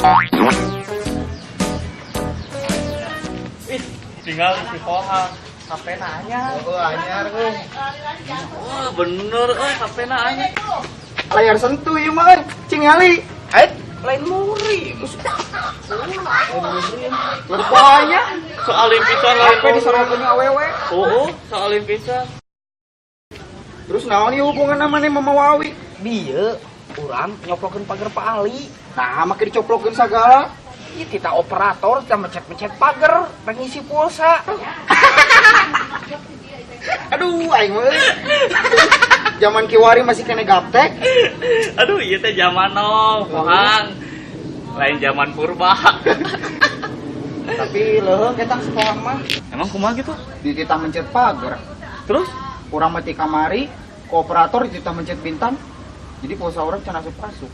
Ih, tinggal si Kohang. HP nanya. Oh, anyar euy. Wah, bener euy HP nanya. Layar sentuh ieu mah euy, cingali. Eh, lain muri. Rupanya Soalin pisan lain HP disorotkeun awewe. Oh, soalin pisan. Terus naon ieu hubungan maneh mama Wawi? Bieu urang nyoplokeun pagar Pak Ali. Nah, make dicoplokeun sagala. Ieu tita operator teh mencet-mencet pagar, rek ngisi pulsa. Aduh, aing mah euy. Zaman kiwari masih kene gaptek. Aduh, ieu teh zaman now, Kohang. Lain zaman purba. Tapi leuheung ketang si Kohang mah. Emang kumaha gitu? Dititah mencet pagar. Terus Urang mah ti kamari, ku operator dititah mencet bintang. Jadi pulsa urang can asup-asup.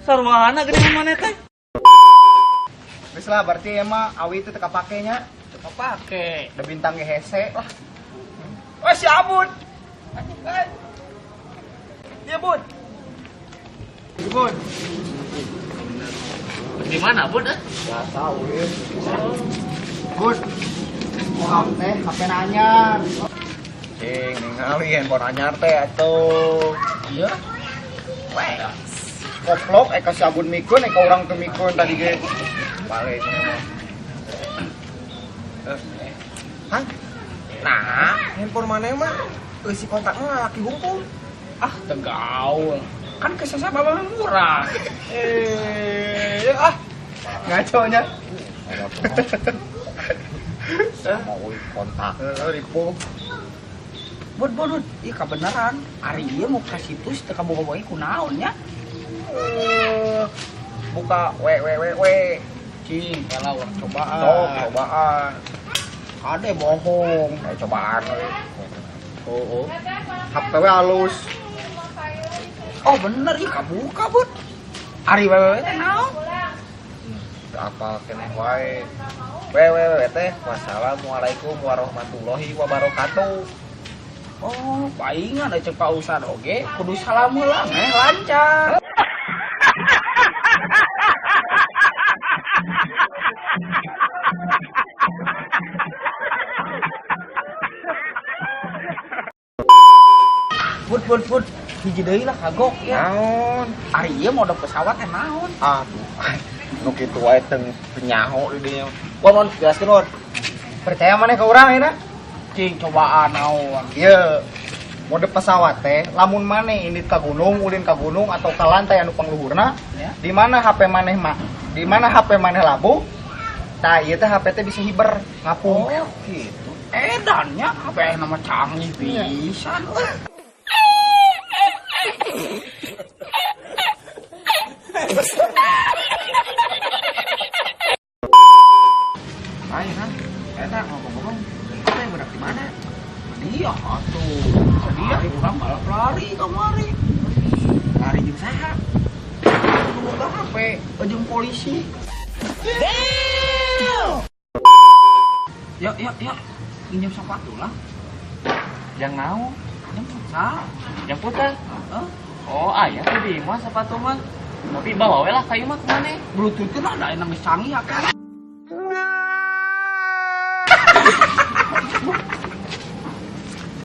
Sarwana geuning maneh teh? Geus lah berarti emang awi itu teu kapake nya. Teu kapake. Da bintang ge hese lah. Wah, si Abun. Dia Bun. Bun. Di mana Bun? Enggak tahu ya. Bun. Kohang teh HP nanyar. Cing, ningali handphone anyar teh atuh. Iya. Weh. Koplok eka si Abun mikeun eka urang teu mikeun tadi ge. Balik mah. Hah? Nah, handphone maneh mah eusi kontakna lalaki hungkul. Ah, teu gaul. Kan kesesa mah murah. Ya ah. Ngaco nya. Mau kontak. Ripuh. Bud, bud, ieu kabeneran. Ari ieu mau ka situs teu kaboga-boga kunaon nya? Buka www. Cing, kela urang cobaan. Sok cobaan. Ade bohong. Cobaan we. Oh, oh. HP we halus. Oh, bener ieu kabuka, Bud. Ari www teh naon? Teu apal keneh wae. Www teh wassalamualaikum warahmatullahi wabarakatuh. Oh, paingan cek Pak Ustad oge kudu salam heula meh lancar. Bud, bud, bud, hiji deui lah kagok ya. Naon? Ari ieu mode pesawat teh naon? Aduh, nu kitu wae teu nyaho di dinya. Won, won, jelaskeun won. Percaya maneh ka urang ayeuna? Cing cobaan naon? Ieu mode pesawat teh lamun maneh indit ka gunung, ulin ka gunung atau ka lantai anu pangluhurna, ya. Di mana HP maneh mah, di mana HP maneh labuh, tah ieu teh HP teh bisa hiber ngapung. Oh, gitu. Edannya HP nama canggih pisan. Ayo kan, eta ngomong-ngomong, apa yang budak di mana? Dia atuh, dia urang balap lari kamari. Lari jeung saha? Nu boga HP, jeung polisi. Damn! Yuk, yuk, yuk. Pinjam sepatu lah. Yang naon? Yang futsal. Yang futsal? Heeh. Oh, aya tuh di imah sepatu mah. Tapi bawa we lah ka imah kumaneh. Bluetooth-na da enak geus canggih akeh.